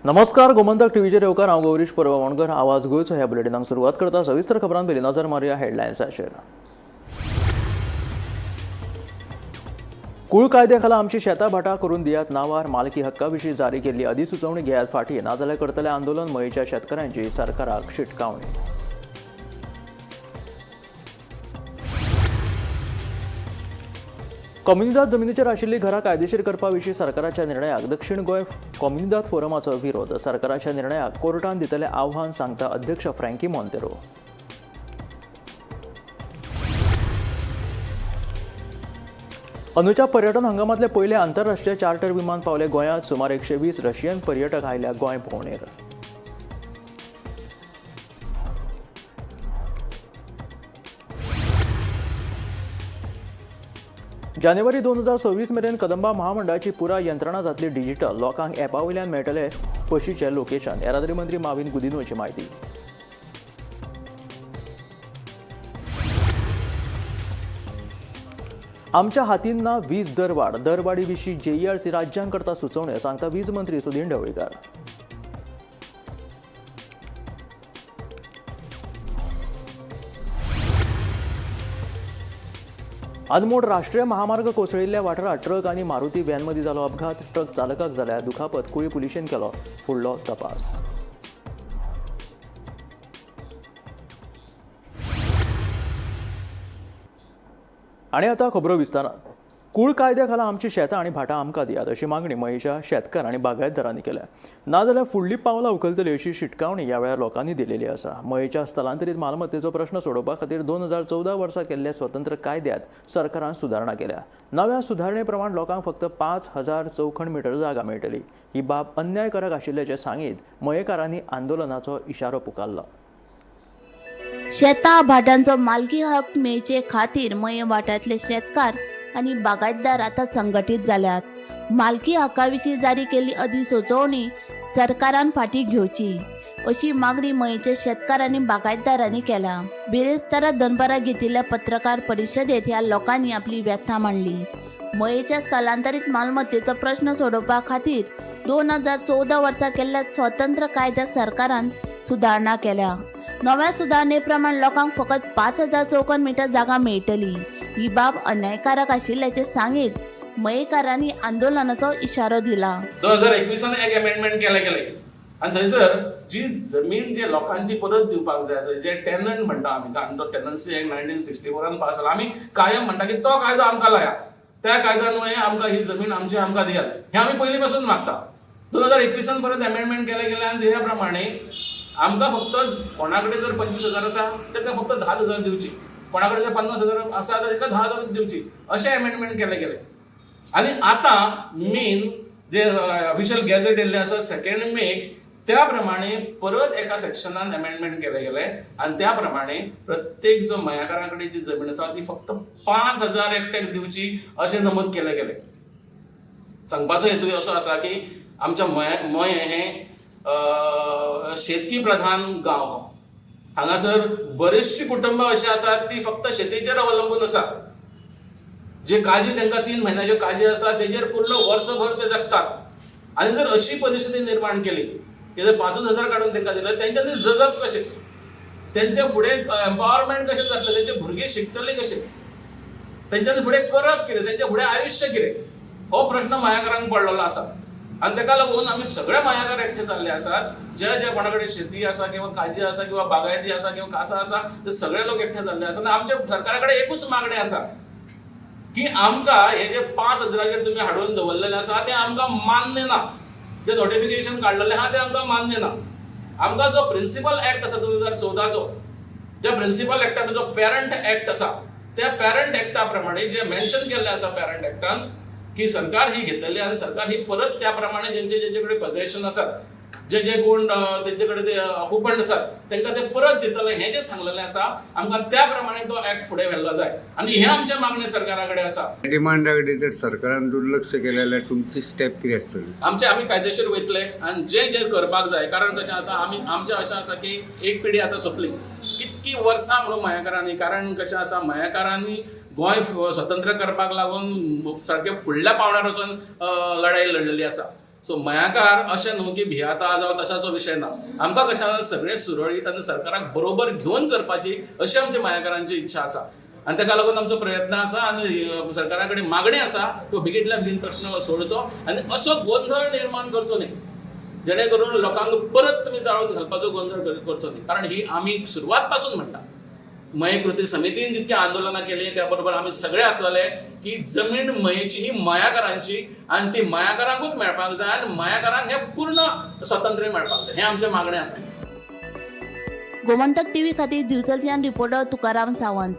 नमस्कार, गोमंतक टीव्हीचेर येवकार. हांव गौरीश परवणकर. आवाज गोंयचो ह्या बुलेटिनाक सुरवात करता. सविस्तर खबरां पयलीं नजर मारुया हेडलायन्साचेर. कुळ कायद्या खाला आमची शेतां भाटां करून दियात नांवार. मालकी हक्का विशीं जारी केल्ली अधिसुचोवणी घेयात फाटीं, नाजाल्यार करतले आंदोलन. मयेच्या शेतकारांची सरकाराक शिटकावणी. कोमुनिदाद जमिनीचेर आशिल्लीं घरां कायदेशीर करपा विशीं सरकाराच्या निर्णयाक दक्षिण गोंय कोमुनिदाद फोरमाचो विरोध. सरकाराच्या निर्णयाक कोर्टान दितले आव्हान, सांगता अध्यक्ष फ्रँकी मोंतेरो. अंदूच्या पर्यटन हंगामातले पयले आंतरराष्ट्रीय चार्टर विमान पावले गोंयांत. सुमार 120 रशियन पर्यटक आयल्या गोंय भोंवडेर. जानेवारी 2026 मेरेन कदंबा महामंडळाची पुराय यंत्रणा जातली डिजिटल. लोकांक ॲपा वयल्यान मेळटले बशीचें लोकेशन. येरादारी मंत्री माविन गुदिन्होची म्हायती. आमच्या हातीन ना वीज दरवाड. दरवाडी विशीं जेईआरसी राज्यांक करता सुचोवण्यो, सांगता वीज मंत्री सुदीन ढवळीकार. अनमोड राष्ट्रीय महामार्ग कोसळिल्ल्या वाठारात ट्रक आनी मारुती व्हॅन मदीं जालो अपघात. ट्रक चालकाक जाल्या दुखापत. कुळी पुलिशेन केलो फुडलो तपास. आनी आतां खबरो विस्तारान. कुळ कायद्या खाला आमची शेतां आनी भाटां आमकां दियात, अशी मागणी मयेच्या शेतकार आनी बागायतदारांनी केल्या. नाजाल्यार फुडलीं पावलां उखलतली, अशी शिटकावणी ह्या वेळार लोकांनी दिलेली आसा. मयेच्या स्थलांतरीत मालमत्तेचो प्रश्न सोडोवपा खातीर 2014 वर्सा केल्ल्या स्वतंत्र कायद्यांत सरकारान सुदारणा केल्या. नव्या सुदारणे प्रमाण लोकांक फक्त 5000 चौखण मिटर जागा मेळटली. ही बाब अन्यायकारक आशिल्ल्याचें सांगीत मयेकारांनी आंदोलनाचो इशारो पुकारलो. शेतां भाटांचो मालकी हक मेळचे खातीर मये वाठारांतले शेतकार आनी बागायतदार आतां संघटीत जाल्यात. मालकी हक्का विशीं जारी केल्ली अधिसुचोवणी सरकारान फाटीं घेवची, अशी मागणी मयेचे शेतकार आनी बागायतदारांनी केल्या. बिरेस्तारा दनपारां घेतिल्ल्या पत्रकार परिशदेत ह्या लोकांनी आपली व्यथा मांडली. मयेच्या स्थलांतरीत मालमत्तेचो प्रश्न सोडोवपा खातीर 2014 वर्सा केल्ल्या स्वतंत्र कायद्यात सरकारान सुदारणा केल्या. नव्या सुदारणे प्रमाण लोकांक फकत 5000 चौखण मिटर जागा मेळटली. ही बाब अन्यायकारक आशिल्ल्याचें सांगीत मयेकारांनी आंदोलनाचो इशारो दिला. 2021न एक अमेंडमेंट केलें गेलें आनी थंयसर जी जमीन जे लोकांची परत दिवपाक जाय, जे टेनंट म्हणटा आमी, कारण तो टेनन्सी एक्ट 1964न पास जाला. आमी कायम म्हणटा की तो कायदो आमकां लाया, त्या कायद्यान आमकां ही जमीन आमची आमकां दियात, हें आमी पयलीं पासून मागता. 2021न परत अमेंडमेंट केलें गेलें आनी तेज्या प्रमाणे आमकां फक्त कोणा कडेन जर 25,000 आसा, ताका फक्त 10,000 दिवची, कोणा कडेन जर 50,000 आसा तर ताका 10,000 दिवची, अशें अमेंडमेंट केलें गेलें. आनी आतां मेन जे ऑफिशियल गॅझेट येयल्लें आसा सेकंड मेक, त्या प्रमाणे परत एका सेक्शनान अमेंडमेंट केलें गेलें आनी त्या प्रमाणे प्रत्येक जो मयाकारा कडेन जी जमीन आसा ती फक्त 5000 एकट्याक दिवची, अशें नमूद केलें गेलें. सांगपाचो हेतू असो आसा की आमच्या मये मये हें शेतकी प्रधान गांव. हांगासर बरेचशीं कुटुंबां अशीं आसात ती फक्त शेतीचेर अवलंबून आसा. जे काजी तांकां 3 म्हयन्याच्यो काजी आसता, तेजेर फुडलो वर्सभर ते जगतात. आनी जर अशी परिस्थिती निर्माण केली की जर 5च हजार काडून तांकां दिले, तेंच्यांनी जगप कशें? तेंच्या फुडें एम्पावरमेंट कशें जातलें? तेंचे भुरगीं शिकतलीं कशें? तेंच्यांनी फुडें करप कितें? तेंच्या फुडें आयुश्य कितें? हो प्रश्न मयाकारांक पडलेलो आसा. आनी ताका लागून आमी सगळे मयाकार एकठे जाल्ले आसात. जे जे कोणा कडेन शेती आसा किंवा काजी आसा किंवा बागायती आसा किंवा कासां आसा, ते सगळे लोक एकठे जाल्ले आसात. आनी आमच्या सरकारा कडेन एकूच मागणें आसा की आमकां हे जे 5000चेर तुमी हाडून दवरलेले आसा, ते आमकां मान्य ना. जे नोटिफिकेशन काडलेलें आहा, तें आमकां मान्य ना. आमकां जो प्रिन्सिपल एक्ट आसा 2014चो, ज्या प्रिन्सिपल एक्टान जो पेरंट एक्ट आसा, त्या पेरंट एक्टा प्रमाणे जे मेन्शन केल्लें आसा पेरंट एक्टान की सरकार ही घेतलेली आनी सरकार ही परत त्या प्रमाणे जेंचे जेंचे कडेन पझेशन आसात, जे जे कोण तेंचे कडेन ते ऑक्युपंट आसात, तांकां ते परत दितले, हें जें सांगलेलें आसा, आमकां त्या प्रमाणे तो एक्ट फुडें व्हेल्लो जाय आनी हें आमचें मागणें सरकारा कडेन आसा. डिमांडा कडेन जर सरकारान दुर्लक्ष केलें जाल्यार तुमची स्टेप कितें आसतली? आमचे आमी कायदेशीर वयतले आनी जे जे करपाक जाय. कारण कशें आसा, आमी आमचें अशें आसा की एक पिढी आतां सोंपली. कितकी वर्सां म्हणून मयेकारांनी, कारण कशें आसा, मयेकारांनी गोंय स्वतंत्र करपाक लागून सारकें फुडल्या पावंड्यार वचून लढाई लढलेली आसा. सो मयाकार अशें न्हू की भियाता जावं तशाचो विशय ना. आमकां कशें आसा सगळें सुरळीत आनी सरकाराक बरोबर घेवन करपाची अशी आमची मयाकारांची इच्छा आसा आनी ताका लागून आमचो प्रयत्न आसा आनी सरकारा कडेन मागणी आसा की बेगींतल्या बेगीन प्रश्न सोडचो आनी असो गोंधळ निर्माण करचो न्ही जेणे करून लोकांक परत तुमी जाळून घालपाचो गोंधळ करचो न्ही. कारण ही आमी सुरवात पासून म्हणटा, मये कृती समितीन जितकी आंदोलनां केली त्या बरोबर आमी सगळे आसलेले की जमीन मयेची ही मयाकारांची आनी ती मयाकारांकूच मेळपाक जाय आनी मयाकारांक हें पूर्ण स्वातंत्र्य मेळपाक जाय, हें आमचें मागणें आसा. गोमंतक टीव्ही खातीर दिवचलच्यान रिपोर्टर तुकाराम सावंत.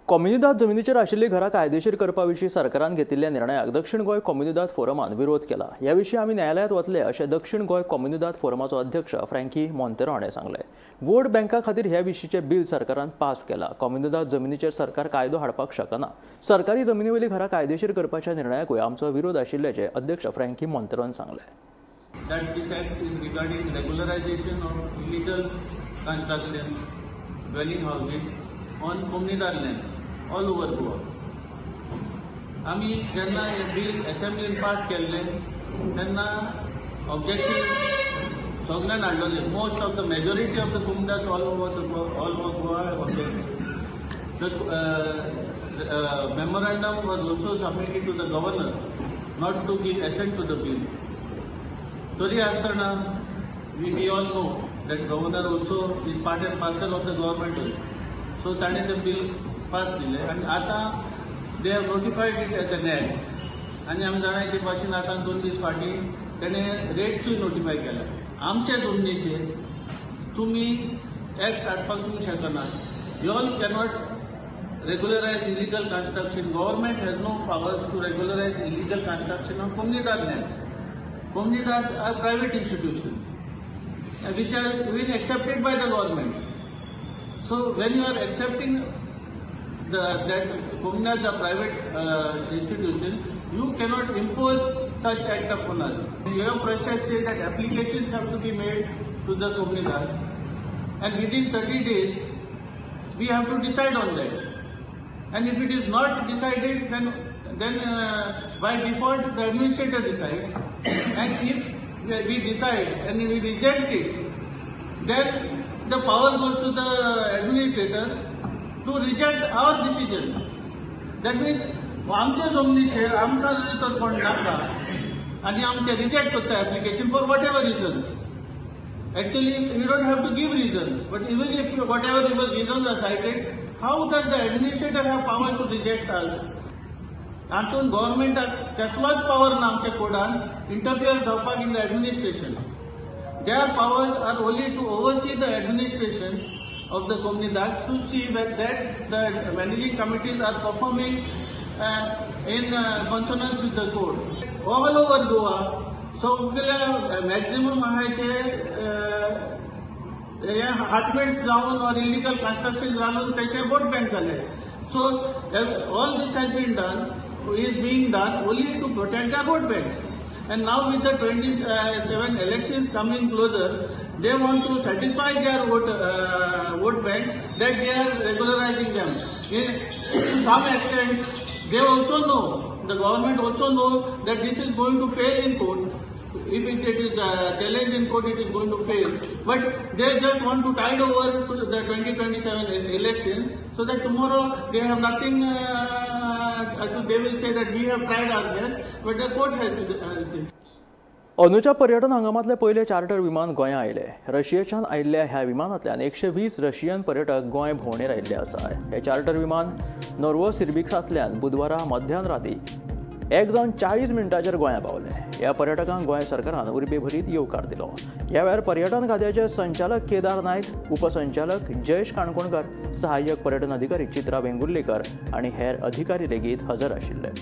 कोमुनिदाद जमिनीचेर आशिल्लीं घरां कायदेशीर करपा विशीं सरकारान घेतिल्ल्या निर्णयाक दक्षिण गोंय कोमुनिदाद फोरमान विरोध केला. ह्या विशीं आमी न्यायालयांत वतले अशें दक्षिण गोंय कोमुनिदाद फोरमाचो अध्यक्ष फ्रँकी मोंतेरो हाणें सांगलें. वोट बँका खातीर ह्या विशींचें बील सरकारान पास केलां. कोमुनिदाद जमिनीचेर सरकार कायदो हाडपाक शकना. सरकारी जमिनीवयलीं घरां कायदेशीर करपाच्या निर्णयाकूय आमचो विरोध आशिल्ल्याचें अध्यक्ष फ्रँकी मोंतेरोन सांगलें. That this act is regarding regularization of illegal construction, dwelling houses on Comunidade lands all over Goa. आमी जेन्ना हें बील एसेंब्लीन पास केल्लें तेन्ना ऑब्जेक्शन सगल्यान हाडलेलें. Most of the majority of the Comunidades all over Goa objected. The memorandum was also submitted to the governor not to give assent to the bill. तरी आसतना we all know that governor also is part and parcel of the government only. So ताणें तें bill pass दिलें आनी आतां they have notified it as an act. आनी आमी जाणा ते भाशेन आतां 2 दीस फाटीं तेणें रेट्सूय नोटिफाय केल्या. आमच्या जमनीचेर तुमी एक्ट हाडपाक तुमी शकना. You all cannot regularize illegal construction. Government has no powers to regularize illegal construction on Comunidade lands. Comunidades are private institutions which are been accepted by the government. So when you are accepting that Comunidades are private institution, you cannot impose such act upon us. Your process says that applications have to be made to the Comunidades, and within 30 days we have to decide on that. And if it is not decided, then by default the administrator decides. And if we decide and we reject it, then the power goes to the administrator to reject our decision. That means आमच्या जमनीचेर आमकां जरी तर कोण नाका आनी आमी ते रिजेक्ट करता application for whatever reasons. Actually, we don't have to give reasons, but even if whatever reasons are cited, how does the administrator have power to reject us? हातून गव्हर्मेंटाक कसलोच पावर ना आमच्या कोडान इंटरफियर जावपाक in the administration. Their powers are only to oversee the administration of the Comunidades, to see that the managing committees are performing in consonance with the code. All over Goa, सगळ्या maximum आहाय ते हे हार्टमेट्स जावन or illegal construction घालून तेचे vote bank जाले. So all this has been done, is being done only to protect the vote banks. And now with the 27 elections coming closer, they want to satisfy their vote banks that they are regularizing them. In to some extent, they also know, the government also know that this is going to fail in court. If it is challenged in court, it is going to fail. But they just want to tide over to the 2027 election so that tomorrow they have nothing, they will say that we have tried our best, but the court has said. अंदूच्या पर्यटन हंगामांतले पयले charter विमान गोंया आयले. रशियेच्यान आयिल्ल्या ह्या विमानांतल्यान 120 Russian पर्यटक गोंय भोंवडेर आयिल्ले आसा. हे चार्टर विमान नोवोसिबिर्स्कांतल्यान बुधवारा मध्यान राती 1:40 गोंया पावले. ह्या पर्यटकांक गोंय सरकारान उर्बेभरीत येवकार दिलो. ह्या वेळार पर्यटन खात्याचे संचालक केदार नायक, उपसंचालक जयेश काणकोणकर, सहाय्यक पर्यटन अधिकारी चित्रा वेंगुर्लेकर आनी हेर अधिकारी लेगीत हजर आशिल्ले.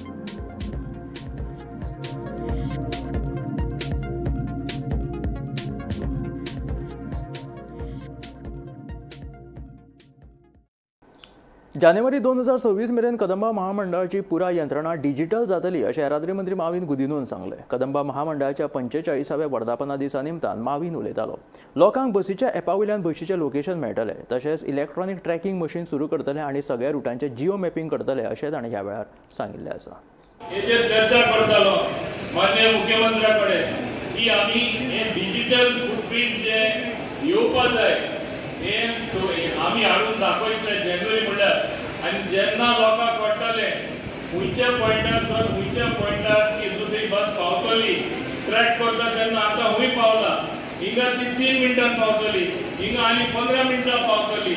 जानेवारी 2026 मेरेन कदंबा महामंडळाची पुराय यंत्रणा डिजिटल जातली अशें येरादारी मंत्री माविन गुदिन्होन सांगलें. कदंबा महामंडळाच्या 45व्या वर्धापना दिसा निमतान माविन उलयतालो. लोकांक बसीच्या एपा वयल्यान बशीचें लोकेशन मेळटलें, तशेंच इलेक्ट्रॉनीक ट्रॅकिंग मशीन सुरू करतले आनी सगळ्या रुटांचें जिओ मॅपिंग करतले अशें ताणें ह्या वेळार सांगिल्लें आसा. हेजेर चर्चा करतालो माननीय मुख्यमंत्र्या कडेन की आमी हे डिजिटल फुटप्रिंट जे येवपा जाय हे आमी हाडून दाखयतले जानेवारी म्हणल्यार. आनी जेन्ना लोकांक कळटलें खंयच्या पॉयंटार सर खंयच्या पॉयंटार की दुसरी बस पावतली, ट्रॅक करता तेन्ना आतां खंय पावला, हिंगा ती 3 मिनटां पावतली, हिंगा आनी 15 मिनटां पावतली,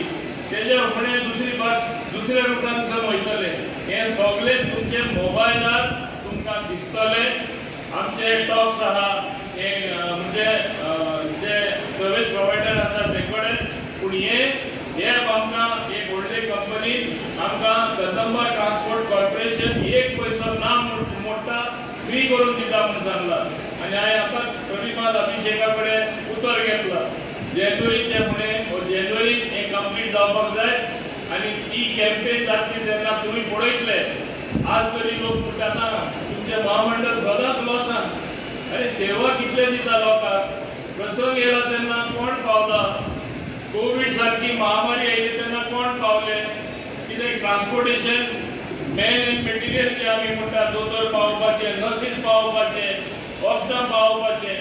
तेज्या फुडें दुसरी बस दुसऱ्या रुटान वयतले. हे सगळे तुमचे मोबायलार तुमकां दिसतले. आमचे टॉक्स आहा हे म्हणजे जे सर्वीस प्रोवायडर आसा ते कडेन. पूण हे एप आमकां एक व्हडली कंपनी आमकां कदंबा ट्रान्सपोर्ट कॉर्पोरेशन एक पयसो ना मोडटा फ्री करून दिता म्हूण सांगला. आनी हांवें आतांच प्रदीपाद अभिषेका कडेन उतर घेतला, जानेवारीचे फुडें हो जानेवारीक हें कंप्लीट जावपाक जाय. आनी ती कॅम्पेन जातली तेन्ना तुमी पळयतले. आज तरी लोक म्हणटा ना तुमचें महामंडळ सदांच लॉसान, अरे सेवा कितले दिता लोकांक, प्रसंग येयला तेन्ना कोण पावता, कोवीड सारकी महामारी आयली तेन्ना कोण पावले, कितें ट्रान्सपोर्टेशन मॅन एंड मटेरियल जे आमी म्हणटा दोतोर पावोवपाचे, नर्सीस पावोवपाचे, वखदां पावोवपाचे,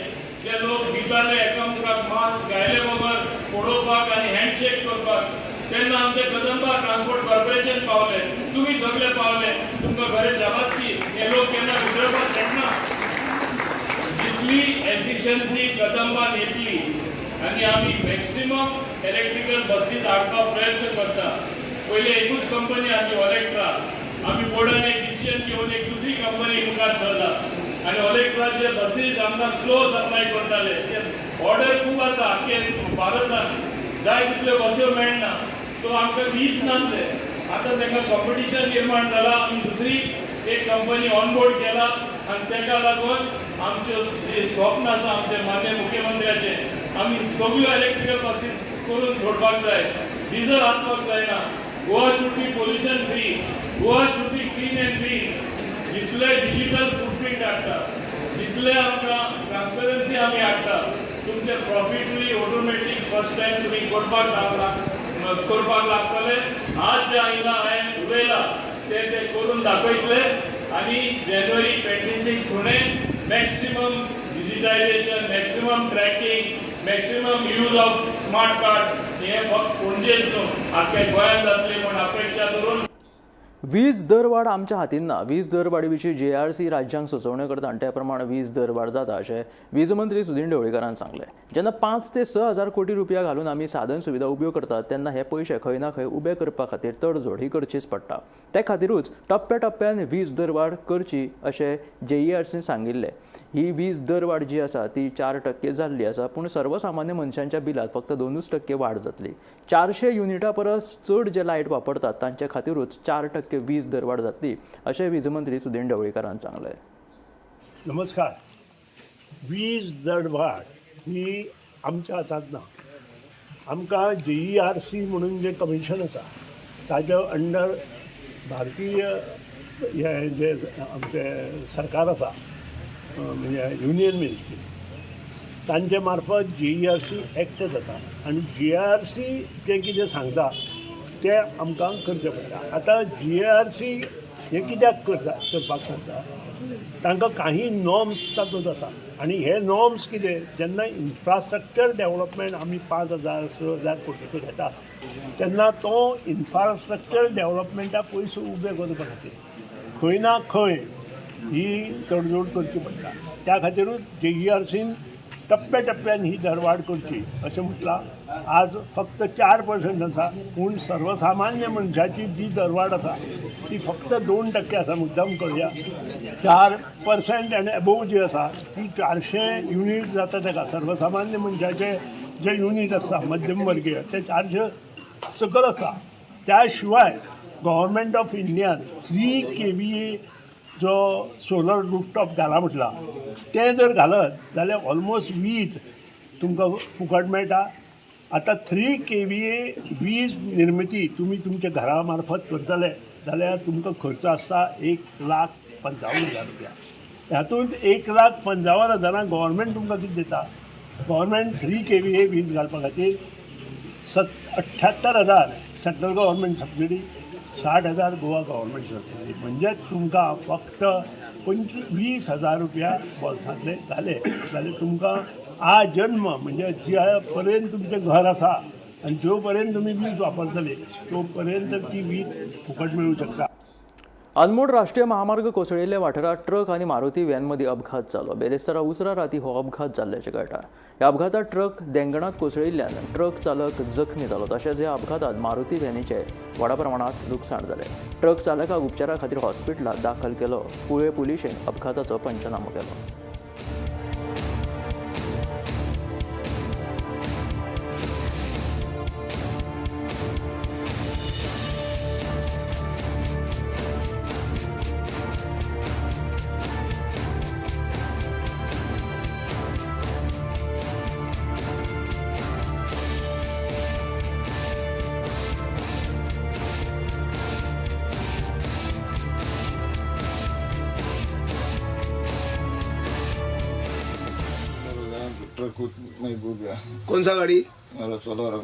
जे लोक भिताले एकामेकाक मास्क घायले बगर पळोवपाक आनी हँडशेक करपाक, तेन्ना आमचे कदंबा ट्रान्सपोर्ट कॉर्पोरेशन पावले, तुमी सगळे पावले, तुमकां खरें शाबासकी. हे लोक केन्ना विसरपाक शकना. जितली एफिशियन्सी कदंबान येतली आनी आमी मॅक्सिमम इलेक्ट्रिकल बसीस हाडपाक प्रयत्न करता. पयली एकूच कंपनी आसली ओलेक्ट्रा, आमी बोर्डान एक डिसिजन घेवन एक दुसरी कंपनी मुखार सरला. आनी ओलेक्ट्राचे बसीस आमकां स्लो सप्लाय करताले, ऑर्डर खूब आसा आख्खे भारतान, जाय तितल्यो बस्यो मेळना, सो आमकां वीस नासले. आतां तांकां कॉम्पिटिशन निर्माण जाला, आमी दुसरी एक कंपनी ऑन बोर्ड केला. आनी ताका लागून आमच्यो जे स्वप्न आसा आमचे माननीय मुख्यमंत्र्याचे, आमी सगळ्यो इलेक्ट्रिकल बसीस करून सोडपाक जाय, डिझल आसपाक जायना. Goa should be pollution free, Goa should be clean and green. जितले डिजिटल फुटप्रिंट हाडटा तितले आमकां ट्रान्सपरन्सी आमी हाडटा, तुमचे प्रॉफिटूय ऑटोमॅटीक फर्स्ट टायम तुमी करपाक लागतले. आज जे आयला हांवें उलयला ते ते करून दाखयतले. आनी जानेवारी 26 फुडें maximum digitization, maximum tracking, maximum use of smart card हे फक्त पणजेच न्हू आख्या गोंयांत जातले म्हूण अपेक्षा करून. वीज दरवाड आमच्या हातीन ना. वीज दरवाडी विशीं जेआरसी राज्यांक सुचोवण्यो करता आनी त्या प्रमाण वीज दरवाड जाता अशें वीज मंत्री सुदीन ढवळीकारान सांगलें. जेन्ना 5 ते 6 हजार कोटी रुपया घालून आमी साधन सुविधा उब्यो करतात तेन्ना हे पयशे खंय ना खंय उबे करपा खातीर तडजोड ही करचीच पडटा. ते खातीरूच टप्प्या टप्प्यान वीज दरवाड करची अशें जेईआरसीन सांगिल्लें. ही वीज दरवाड जी आसा ती 4% जाल्ली आसा, पूण सर्वसामान्य मनशांच्या बिलांत फक्त 2% वाड जातली. 400 युनिटा परस चड जे लायट वापरतात तांचे खातीरूच 4% वीज दरवाड जातली अशें वीज मंत्री सुदीन ढवळीकारान सांगलें. नमस्कार. वीज दरवाढ ही आमच्या हातांत ना. आमकां जेईआरसी म्हणून जें कमिशन आसा ताच्या अंडर भारतीय हे जे आमचें सरकार आसा, म्हणजे युनियन मिनिस्ट्री, तांचे मार्फत जेईआरसी एक्ट जाता आनी जेआरसी जें कितें सांगता तें आमकां करचें पडटा. आतां जीआरसी हें कित्याक करता करपाक सांगता, तांकां काही नॉर्म्स तातूंत आसा. आनी हे नॉर्म्स कितें, जेन्ना इन्फ्रास्ट्रक्चर डेवलपमेंट आमी 5,000 6,000 कोटीचो घेता तेन्ना तो इन्फ्रास्ट्रक्चर डेवलपमेंटा पयसो उबे करपा खातीर खंय ना खंय ही तडजोड करची पडटा. त्या खातीरूच जेईआरसीन टप्प्या टप्प्यान ही दरवाड करची अशें म्हटलां. आज फक्त 4% आसा, पूण सर्वसामान्य मनशाची जी दरवाड आसा ती फक्त 2% आसा. मुद्दम करूया, 4% आनी एबोव जी आसा ती 400 युनीट जाता. ताका सर्वसामान्य मनशाचे जे युनीट आसता मध्यम वर्गीय ते 400 सकयल आसा. त्या शिवाय गव्हर्मेंट ऑफ इंडियान 3 केव्हीए जो सोलर रुफटॉप घाला म्हटला, तें जर घालत जाल्यार ऑलमोस्ट वीज तुमकां फुकट मेळटा. आतां 3 केव्हीए वीज निर्मिती तुमी तुमच्या घरा मार्फत करतले जाल्यार तुमकां खर्च आसता 1,55,000 रुपया. हातूंत 1,55,000 गव्हर्मेंट तुमकां कितें दिता? गव्हर्मेंट 3 केव्हीए वीज घालपा खातीर 78,000 central government subsidy, 60,000 Goa government subsidy, म्हणजे तुमकां फक्त 25,000 रुपया बोल्सांतले घाले जाल्यार तुमकां आ जन्म, म्हणजे ज्या पर्यंत तुमचें घर आसा आनी जो पर्यंत तुमी वीज वापरतले तो पर्यंत ती वीज फुकट मेळूं शकता. अनमोड राष्ट्रीय महामार्ग कोसळिल्ल्या वाठारात ट्रक आनी मारुती व्हॅन मदीं अपघात जालो. बेरेस्तारा उसरा राती हो अपघात जाल्ल्याचें कळटा. ह्या अपघातात ट्रक देंगणात कोसळिल्ल्यान ट्रक चालक जखमी जालो. तशेंच ह्या अपघातात मारुती व्हॅनीचें व्हडा प्रमाणात लुकसाण जालें. ट्रक चालकाक उपचारा खातीर हॉस्पिटलांत दाखल केलो. कुळे पुलिशेन अपघाताचो पंचनामो केलो. ट्रक में कूद गया. कौन सा गाड़ी? मेरा 16.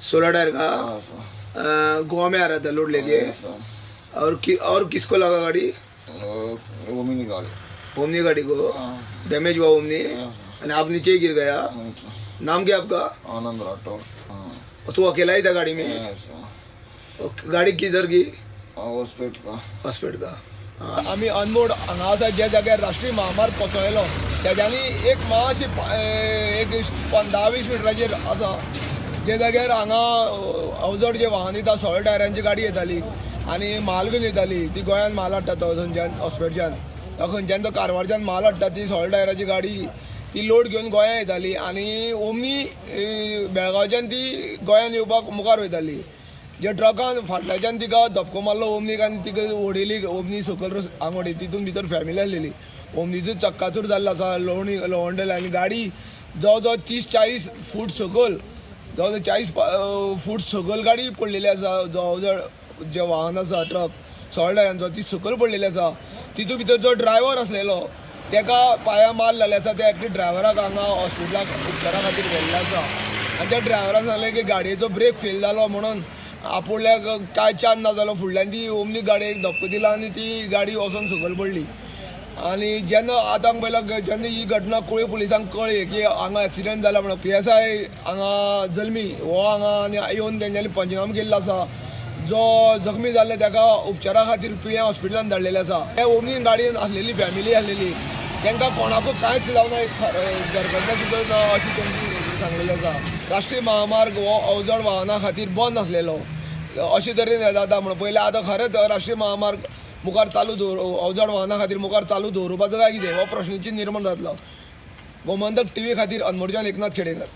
16 टायर का? हाँ सर. गोवा में आ रहा था लोड लेके? सर. और किसको लगा गाड़ी? ओमिनी गाड़ी. ओमनी गाड़ी को डैमेज हुआ ओमनी और आप नीचे ही गिर गया? नाम क्या आपका? आनंद राठौर, हाँ. और तू अकेला ही था गाड़ी में? सर. और गाड़ी किधर की? हॉस्पिटल का. हॉस्पिटल का. आमी अनमोड हांगा आसा, ज्या जाग्यार राष्ट्रीय महामार्ग कोसळ्ळो तेज्यांनी एक मातशी एक 15-20 मिटराचेर आसा, जे जाग्यार हांगा अवजड जे वाहन येता, 16 टायरांची गाडी येताली आनी म्हाल घेवन येताली. ती गोंयान म्हाल हाडटा तो थंयच्यान हॉस्पिटलच्यान, खंयच्यान तो कारवारच्यान म्हाल हाडटा. ती 16 टायराची गाडी ती लोड घेवन गोंया येताली आनी ओमनी बेळगांवच्यान ती गोंयान येवपाक मुखार वयताली. जे ट्रकान फाटल्याच्यान तिका धपको मारलो ओमनीक आनी तिका उडयली ओमनी सकयल हांगा उडयली. तितून भितर फॅमिली आसलेली. ओमनीचो चक्काचूर जाल्लो आसा, लोवणी लवंडले आनी गाडी जवळ जवळ 30-40 फूट सकयल, जवळ जवळ 40 फूट सकयल गाडी पडलेली आसा. जवळ जवळ जे वाहन आसा ट्रक 16 टायरांचो ती सकयल पडलेली आसा. तितून भितर जो ड्रायव्हर आसलेलो तेका पांया मार जाल्ले आसा. त्या एकटे ड्रायव्हराक हांगा हॉस्पिटलाक उपचारा खातीर व्हेल्लो आसा आनी त्या ड्रायव्हरान सांगलें की गाडयेचो ब्रेक फेल जालो म्हणून आपुडल्याक कांय चान्स ना जालो. फुडल्यान ती ओमनी गाडयेक धपको दिला आनी ती गाडी वचोन सकयल पडली. आनी जेन्ना आतां पयलो जेन्ना ही घटना कुळे पुलिसांक कळ्ळी की हांगा एक्सिडंट जाला म्हणून, PSI हांगा जल्मी हो हांगा आनी येवन तेंच्यांनी पंचनामा केल्लो आसा. जो जखमी जाल्ले ताका उपचारा खातीर पिळ्यां हॉस्पिटलान धाडलेले आसा. त्या ओमनी गाडयेन आसलेली फॅमिली आसलेली तांकां कोणाकूच कांयच जावना, घरगडल्या सुद्दां ना अशी तेंची सांगलेली आसा. राष्ट्रीय महामार्ग हो अवजड वाहना खातीर बंद आसलेलो अशे तरेन हें जाता म्हणून पयलें. आतां खरेंच राष्ट्रीय महामार्ग मुखार चालू दवर, अवजड वाहना खातीर मुखार चालू दवरुपाचो काय कितें हो प्रश्नचिन्न निर्माण जातलो. गोमंतक टीव्ही खातीर अनमोडच्यान एकनाथ खेडेकर.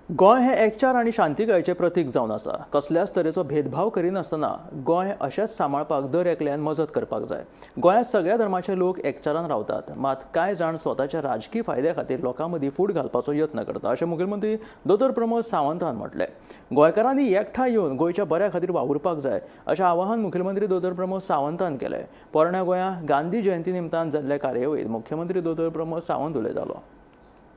गोंय हें एकचार आनी शांतिकायेचें प्रतीक जावन आसा. कसल्याच तरेचो भेदभाव करिनासतना गोंय अशेंच सांबाळपाक दर एकल्यान मजत करपाक जाय. गोंयांत सगळ्या धर्माचे लोक एकचारान रावतात, मात कांय जाण स्वताच्या राजकी फायद्या खातीर लोकां मदीं फूट घालपाचो यत्न करता अशें मुखेलमंत्री दोतोर प्रमोद सावंतान म्हटलें. गोंयकारांनी एकठांय येवन गोंयच्या बऱ्या खातीर वावुरपाक जाय अशें आवाहन मुखेलमंत्री दोतोर प्रमोद सावंतान केलें. पोरण्या गोंया गांधी जयंती निमतान जाल्ल्या कार्यावळींत मुख्यमंत्री दोतोर प्रमोद सावंत उलयतालो.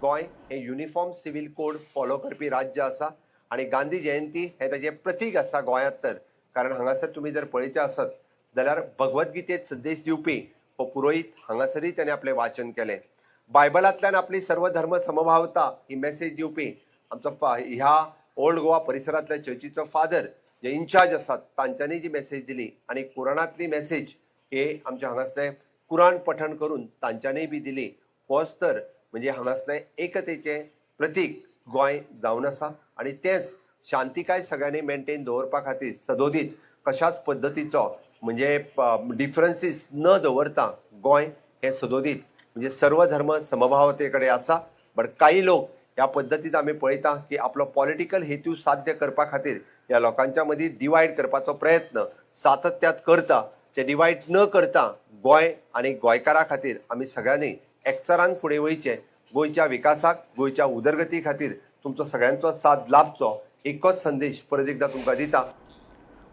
गोंय हे युनिफॉर्म सिव्हिल कोड फॉलो करपी राज्य आसा आनी गांधी जयंती हे ताजें प्रतीक आसा गोंयांत. तर कारण हांगासर तुमी जर पळयचें आसत जाल्यार भगवद्गीतेत संदेश दिवपी हो पुरोहीत हांगासरूय ताणें आपलें वाचन केलें. बायबलांतल्यान आपली सर्व धर्म समभावता ही मॅसेज दिवपी आमचो ह्या ओल्ड गोवा परिसरांतल्या चर्चीचो फादर जे इन्चार्ज आसात तांच्यांनी जी मॅसेज दिली आनी कुराणांतली मॅसेज हे आमच्या हांगासले कुराण पठण करून तांच्यांनी बी दिली. होच तर म्हणजे हांगासलें एकतेचें प्रतीक गोंय जावन आसा आनी तेंच शांतिकाय सगळ्यांनी मेनटेन दवरपा खातीर सदोदीत कशाच पद्दतीचो म्हणजे डिफरन्सीस न दवरता गोंय हें सदोदीत म्हणजे सर्व धर्म समभावते कडेन आसा. बट काही लोक ह्या पद्दतीत आमी पळयता की आपलो पॉलिटिकल हेतू साध्य करपा खातीर ह्या लोकांच्या मदीं डिवायड करपाचो प्रयत्न सातत्यात करता. ते डिवायड न करता गोंय आनी गोंयकारां खातीर आमी सगळ्यांनी एकचारान फुडें वयचें. गोंयच्या विकासाक, गोंयच्या उदरगती खातीर तुमचो सगळ्यांचो साथ लाभचो एकच संदेश परत एकदा तुमकां दिता.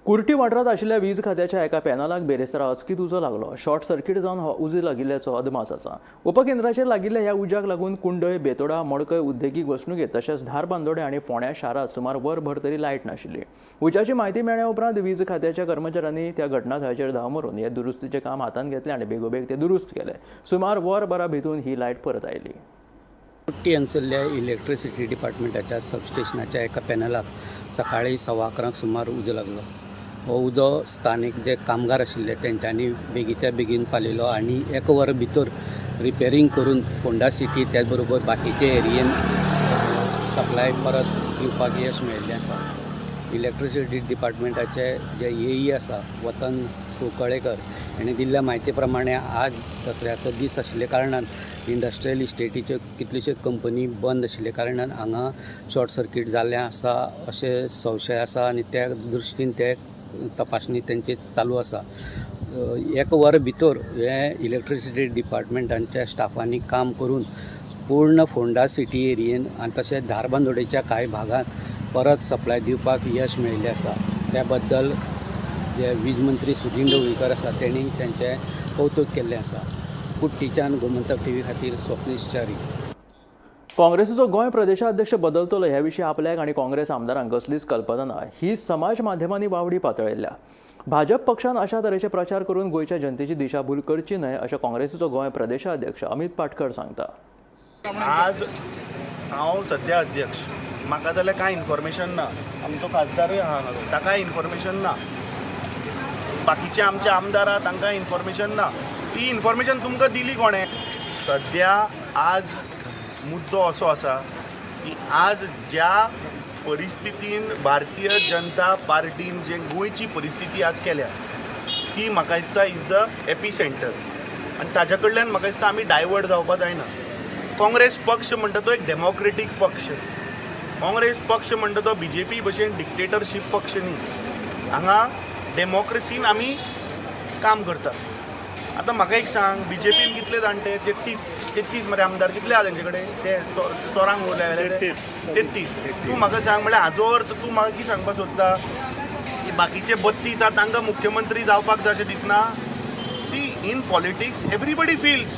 कुर्टी वाठारांत आशिल्ल्या वीज खात्याच्या एका पॅनलाक बेरेस्तारा अचकीत उजो लागलो. शॉर्ट सर्किट जावन हो उजो लागिल्ल्याचो अदमास आसा. उपकेंद्राचेर लागिल्ल्या ह्या उज्याक लागून कुंडय, बेतोडा, मडकय उद्देगीक वसणुकेंत तशेंच धारबांदोडें आनी फोंड्या शारांत सुमार वरभर तरी लायट नाशिल्ली. उज्याची म्हायती मेळ्ळ्या उपरांत वीज खात्याच्या कर्मचाऱ्यांनी त्या घटनाथळाचेर धांव मारून हे दुरुस्तीचें काम हातांत घेतलें आनी बेगोबेग तें दुरुस्त केलें. सुमार वरभरा भितून ही लायट परत आयली. कुट्टी हांगसरल्या इलेक्ट्रिसिटी डिपार्टमेंटाच्या सबस्टेशनाच्या एका पॅनलाक सकाळी 11:15 सुमार उजो लागलो. हो उजो स्थानीक जे कामगार आशिल्ले तेंच्यांनी बेगीच्या बेगीन पालयलो आनी एक वर भितर रिपेरींग करून फोंडा सिटी त्याच बरोबर बाकीचे एरियेन सप्लाय परत दिवपाक यश मेळिल्लें आसा. इलेक्ट्रिसिटी डिपार्टमेंटाचे जे एई आसा वतन कुंकळेकर हाणें दिल्ल्या म्हायती प्रमाणे आज दसऱ्याचो दीस आशिल्ल्या कारणान इंडस्ट्रियल इस्टेटीच्यो कितल्योश्योच कंपनी बंद आशिल्ल्या कारणान हांगा शॉर्ट सर्कीट जाल्लें आसा अशें संशय आसा आनी त्या दृश्टीन ते तपासणी तेंची चालू आसा. एक वर भितर हें इलेक्ट्रिसिटी डिपार्टमेंटांच्या स्टाफांनी काम करून पूर्ण फोंडा सिटी एरियेन आनी तशेंच धारबांदोडेच्या कांय भागांत परत सप्लाय दिवपाक यश मेळिल्लें आसा. त्या बद्दल जे वीज मंत्री सुदिन ढवळीकर आसा तेणी तेंचें कौतूक केल्लें आसा. कुट्टीच्यान गोमंतक टीव्ही खातीर स्वप्नेश च्यारी. काँग्रेसीचो गोंय प्रदेशाध्यक्ष बदलतलो ह्या विशीं आपल्याक आनी काँग्रेस आमदारांक कसलीच कल्पना ना ही समाज माध्यमांनी वावडी पातळिल्ल्या. भाजप पक्षान अशा तरेचे प्रचार करून गोंयच्या जनतेची दिशाभूल करची न्हय अशें काँग्रेसीचो गोंय प्रदेशाध्यक्ष अमित पाटकर सांगता. आज हांव सद्या अध्यक्ष, म्हाका जाल्यार कांय इन्फॉर्मेशन ना. आमचो खासदारूय आहा हांगा, ताकाय इन्फॉर्मेशन ना. बाकीचे आमचे आमदार आहा तांकां इन्फॉर्मेशन ना. ती इन्फॉर्मेशन तुमकां दिली कोणें? सद्या आज मुद्दो असो आसा की आज ज्या परिस्थितीन भारतीय जनता पार्टीन जे गोंयची परिस्थिती आज केल्या ती म्हाका दिसता is the epicentre आनी ताज्या कडल्यान म्हाका दिसता आमी डायवर्ट जावपा जायना. काँग्रेस पक्ष म्हणटा तो एक डेमोक्रेटीक पक्ष. काँग्रेस पक्ष म्हणटा तो बीजेपी भशेन डिक्टेटरशीप पक्ष न्ही. हांगा डेमोक्रेसीन आमी काम करतात. आतां म्हाका एक सांग, बीजेपीन कितले जाणटे? 33 मरे आमदार कितले आहा तेंचे कडेन? ते चोरांक उरले 33. तूं म्हाका सांग, म्हणल्यार हाजो अर्थ तूं म्हाका कितें सांगपाक सोदता की बाकीचे 32 आहा तांकां मुख्यमंत्री जावपाक जाय अशें दिसना? See, in politics everybody feels.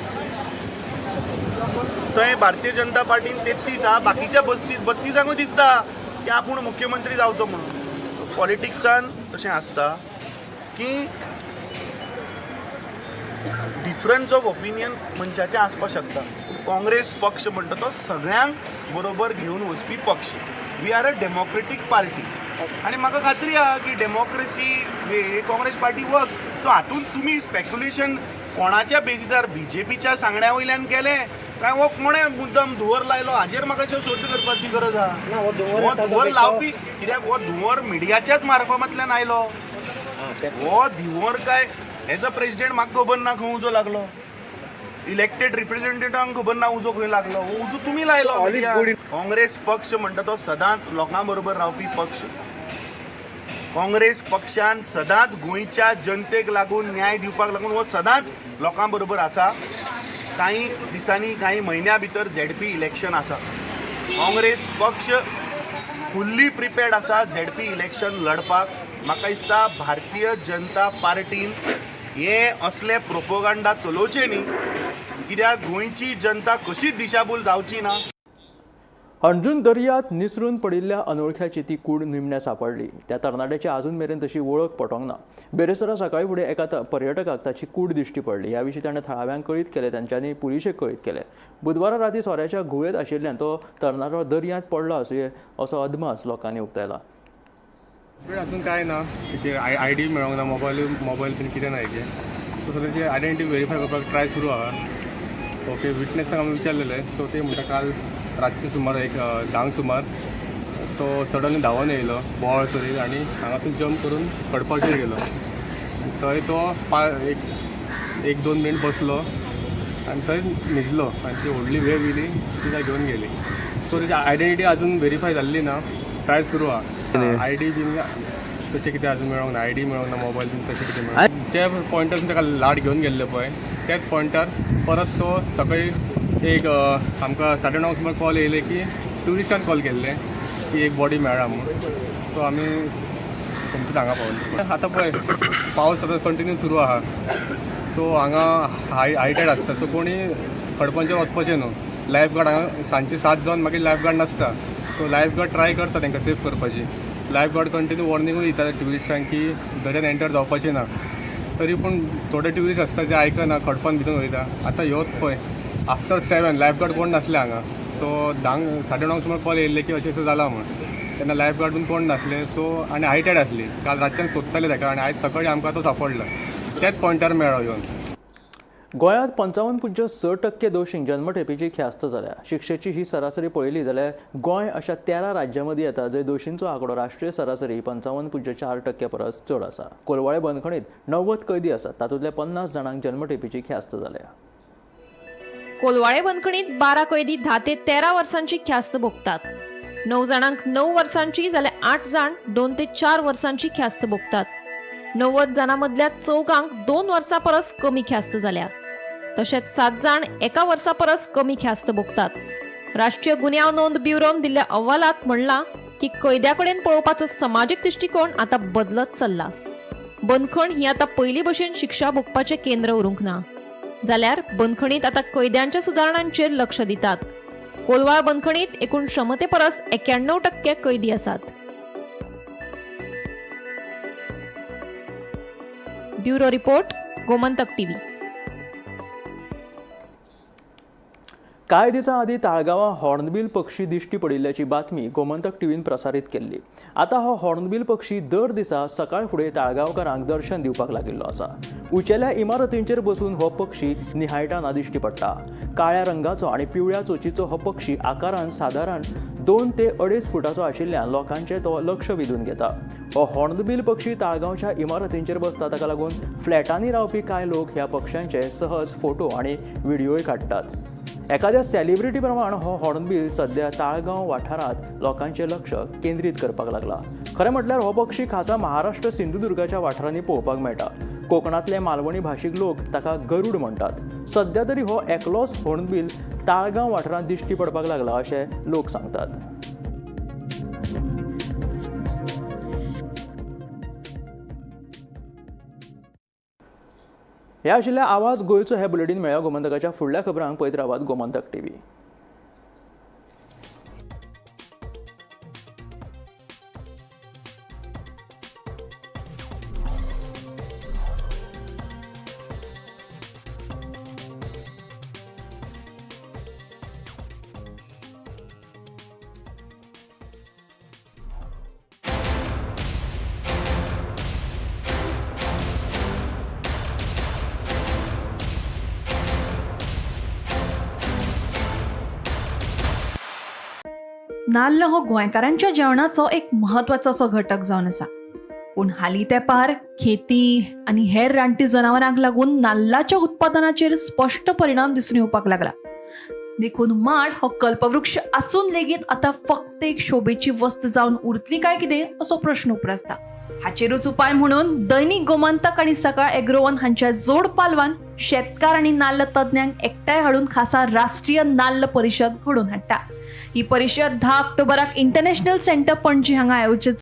थंय भारतीय जनता पार्टीन 33 आहा, बाकीच्या 32 दिसता की आपूण मुख्यमंत्री जावचो म्हणून. सो पॉलिटिक्सान तशें आसता की डिफरन्स ऑफ ओपिनियन मनशाचें आसपाक शकता. काँग्रेस पक्ष म्हणटा तो सगळ्यांक बरोबर घेवन वचपी पक्ष. We are a democratic party आनी म्हाका खात्री आहा की democracy way Congress party works. So हातूंत तुमी स्पेक्युलेशन कोणाच्या बेजिसार बीजेपीच्या सांगण्या वयल्यान केलें काय हो कोणें मुद्दम धुंवर लायलो हाजेर म्हाका शोध करपाची गरज आहा. हो धुंवर लावपी कित्याक हो धुंवर मिडियाच्याच मार्फतांतल्यान आयलो. हो धुंवर काय एज अ प्रेसिडेंट म्हाका खबर ना खंय उजो लागलो, इलेक्टेड रिप्रेझेंटेटिवांक खबर ना उजो खंय लागलो, हो उजो तुमी लायलो. काँग्रेस पक्ष म्हणटा तो सदांच लोकां बरोबर रावपी पक्ष. काँग्रेस पक्षान सदांच गोंयच्या जनतेक लागून न्याय दिवपाक लागून हो सदांच लोकां बरोबर आसा. कांय दिसांनी कांय म्हयन्या भितर झेडपी इलेक्शन आसा. काँग्रेस पक्ष फुल्ली प्रिपेर्ड आसा झेडपी इलेक्शन लढपाक. म्हाका दिसता भारतीय जनता पार्टीन हे असले प्रोपोगांडा चलोवचे न्ही, कित्याक गोंयची जनता कशीच दिशाभूल जावची ना. अंजून दर्यांत निसरून पडिल्ल्या अनोळख्याची ती कूड निमण्या सापडली. त्या तरणाट्याची अजून मेरेन तशी वळख पटोवंक ना. बेरेस्तारा सकाळी फुडें एका पर्यटकाक ताची कूड दिश्टी पडली. ह्या विशीं ताणें थळाव्यांक कळीत केलें, तांच्यांनी पुलिशेक कळीत केलें. बुधवारा राती सोऱ्याच्या घुंवळेंत आशिल्ल्यान तो तरणाटो दर्यांत पडलो आसुये असो अदमास लोकांनी उक्तायला. अजून काय ना, तेची I D मेळोंक ना, मोबायल बीन कितें ना हेजे. सो सद्या आयडेंटिटी वेरीफाय करपाक ट्राय सुरू आहा. ओके, विटनेसाक आमी विचारलेलें. सो ते म्हणटा काल रातचे सुमार एक 10 सुमार तो सडनली धांवन येयलो बोवाळ करीत आनी हांगासून जंप करून कडपाचेर गेलो. थंय तो एक 2 मिनट बसलो आनी थंय न्हिजलो आनी ती व्हडली वेव येयली ती ताका घेवन गेली. सो तेची आयडेंटिटी अजून वेरीफाय जाल्ली ना, ट्राय सुरू आहा. I D बीन तशें कितें अजून मेळोंक ना, I D मेळोंक ना, मोबायल बीन तशें कितें मेळोंक. जे पॉयंटार ताका लाट घेवन गेल्ले पळय त्याच पॉयंटार परत तो सकाळी एक आमकां 9:30 सुमार कॉल येयले की ट्युरिस्टान कॉल केल्ले की एक बॉडी मेळ्ळा म्हूण. सो आमी सोमतीच हांगा पावले. आतां पळय पावस आतां कंटिन्यू सुरू आहा, सो हांगा हाय टायड आसता, सो कोणी खडपांचेर वचपाचें न्हू. लायफ गार्ड हांगा सांजचे 7 जावन मागीर लायफ गार्ड नासता, सो लायफ गार्ड ट्राय करता तांकां सेफ करपाची. लायफ गार्ड कंटिन्यू वॉर्निंगूय दिता ट्युरिस्टांक की दर्यान एंटर जावपाचें ना, तरी पूण थोडे ट्युरिस्ट आसता जे आयकना, खडपान भितर वयता. आतां ह्योच पळय आफ्टर 7 लायफ गार्ड कोण नासले हांगा, सो 10 9:30 सुमार कॉल येयल्ले की अशें अशें जालां म्हूण, तेन्ना लायफ गार्ड बीन कोण नासले. सो आनी हाय टायड आसली, काल रातच्यान सोदताले ताका आनी आयज सकाळीं आमकां तो सांपडलो, त्याच पॉयंटार मेळ्ळो येवन. गोंयांत 55.6% दोशींक जन्मठेपीची ख्यास्त जाल्या. शिक्षेची ही सरासरी पळयली जाल्यार गोंय अशा 13 राज्यां मदीं येता जंय दोशींचो आंकडो राष्ट्रीय सरासरी 55.4% परस चड आसा. कोलवाळे बंदखणीत 90 कैदी आसात, तातूंतल्या 50 जाणांक जन्मठेपीची ख्यास्त जाल्या. कोलवाळे बंदखणीत 12 कैदी 10 ते 13 वर्सांची ख्यास्त भोगतात. 9 जाणांक 9 वर्सांची जाल्यार 8 जाण 2 ते 4 वर्सांची ख्यास्त भोगतात. 90 जाणां मदल्या 4 2 वर्सां परस कमी ख्यास्त जाल्या, तशेंच 7 जाण 1 वर्सा परस कमी ख्यास्त भोगतात. राष्ट्रीय गुन्यांव नोंद ब्युरोन दिल्ल्या अहवालात म्हणलां की कैद्या कडेन पळोवपाचो समाजीक दृश्टिकोण आतां बदलत चल्ला. बंदखण ही आतां पयलीं भशेन शिक्षा भोगपाचें केंद्र उरूंक ना, जाल्यार बंदखणीत आतां कैद्यांच्या सुदारणांचेर लक्ष दितात. कोलवाळ बंदखणीत एकूण क्षमते परस 91% कैदी आसात. Bureau report, Gomantak TV. कांय दिसां आदीं ताळगांवां हॉर्नबील पक्षी दिश्टी पडिल्ल्याची बातमी गोमंतक टीव्हीन प्रसारीत केल्ली. आतां हो हॉर्नबील पक्षी दर दिसा सकाळ फुडें ताळगांवकारांक दर्शन दिवपाक लागिल्लो आसा. उंचेल्या इमारतींचेर बसून हो पक्षी निहाळटाना दिश्टी पडटा. काळ्या रंगाचो आनी पिवळ्या चोंचीचो हो पक्षी आकारान सादारण 2 ते 2.5 फुटाचो आशिल्ल्यान लोकांचें तो लक्ष वेधून घेता. हो हॉर्नबील पक्षी ताळगांवच्या इमारतींचेर बसता, ताका लागून फ्लॅटांनी रावपी कांय लोक ह्या पक्ष्यांचे सहज फोटो आनी व्हिडियोय काडटात. एखाद्या सेलिब्रिटी प्रमाण हो हॉर्नबील सध्या ताळगांव वाठारांत लोकांचें लक्ष केंद्रीत करपाक लागला. खरें म्हटल्यार हो पक्षी खासा महाराष्ट्र सिंधुदुर्गाच्या वाठारांनी पळोवपाक मेळटा. कोकणांतले मालवणी भाशीक लोक ताका गरूड म्हणटात. सध्या तरी हो एकलोच हॉर्नबील ताळगांव वाठारांत दिश्टी पडपाक लागला अशें लोक सांगतात. हे आशिल्ले आवाज गोंयचो हे बुलेटीन मेळ्ळ्या गोमंतकाच्या फुडल्या खबरांक पळयत रावात गोमंतक टीव्ही. नाल्ल हो गोंयकारांच्या जेवणाचो एक म्हत्वाचो असो घटक जावन आसा. पूण हालीं तेंपार खेती आनी हेर रानटी जनावरांक लागून नाल्लाच्या उत्पादनाचेर स्पश्ट परिणाम दिसून येवपाक लागला. देखून माड हो कल्पवृक्ष आसून लेगीत आतां फक्त एक शोभेची वस्त जावन उरतली काय कितें असो प्रश्न उप्रासता. हाचेरूच उपाय म्हणून दैनिक गोमंतक आनी सकाळ एग्रोवन हांच्या जोड पालवान शेतकार आनी नाल्ल तज्ञांक एकठांय हाडून खासा राष्ट्रीय नाल्ल परिशद घडोवन हाडटा. ही परिशद 10 ऑक्टोबराक इंटरनॅशनल सेंटर पणजी हांगा आयोजीत